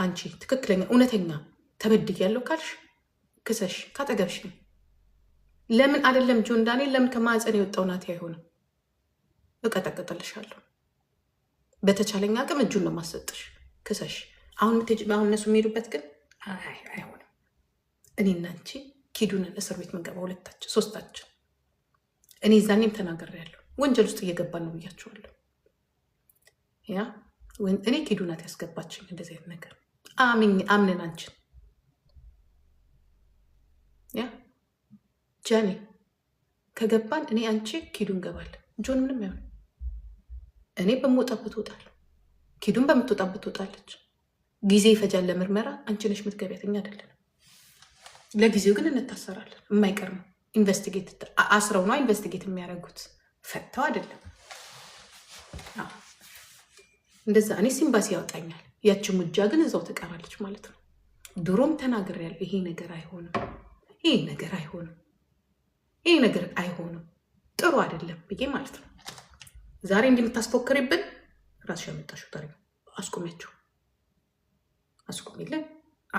አንቺ ትክክለኛ እውነተኛ ተበድያለሁ ካልሽ ክሰሽ፣ ካጠገብሽ ነው። ለምን አይደለም ጆን ዳንኤል፣ ለምን ከማህፀን የወጣው ናቲ አይሆንም? እቀጠቅጥልሻለሁ። በተቻለኝ አቅም እጁን ነው የማሰጥሽ። ክሰሽ። አሁን እነሱ የሚሄዱበት ግን አይሆንም። እኔና አንቺ ኪዱንን እስር ቤት ምንገባ ሁለታችን ሶስታችን። እኔ ዛኔም ተናግሬያለሁ። ወንጀል ውስጥ እየገባን ነው ብያቸዋለሁ። Yeah፣ እኔ ኪዱ ናት ያስገባችኝ እንደዚህ አይነት ነገር አምነን አንቺን። Yeah፣ ጃኔ ከገባን እኔ፣ አንቺ፣ ኪዱ እንገባለን። ጆን ምንም አይሆንም። እኔ በምወጣበት እወጣለሁ፣ ኪዱን በምትወጣበት ትወጣለች። ጊዜ ይፈጃል ለምርመራ። አንቺ ነሽ የምትገቢያት፣ እኛ አይደለንም። ለጊዜው ግን እንታሰራለን፣ የማይቀር ነው። Investigate አስረው ነው investigate የሚያደርጉት፣ ፈተው አይደለም። እንደዛ እኔ ሲምባሲ ያወጣኛል። ያቺ ሙጃ ግን እዛው ትቀራለች ማለት ነው። ድሮም ተናግሬያለሁ። ይሄ ነገር አይሆንም፣ ይሄ ነገር አይሆንም፣ ይሄ ነገር አይሆንም፣ ጥሩ አይደለም ብዬ ማለት ነው። ዛሬ እንዲህ የምታስፎክሪብን ራስሽ ያመጣሽው ታሪክ። አስቁሚያቸው፣ አስቁሚልን።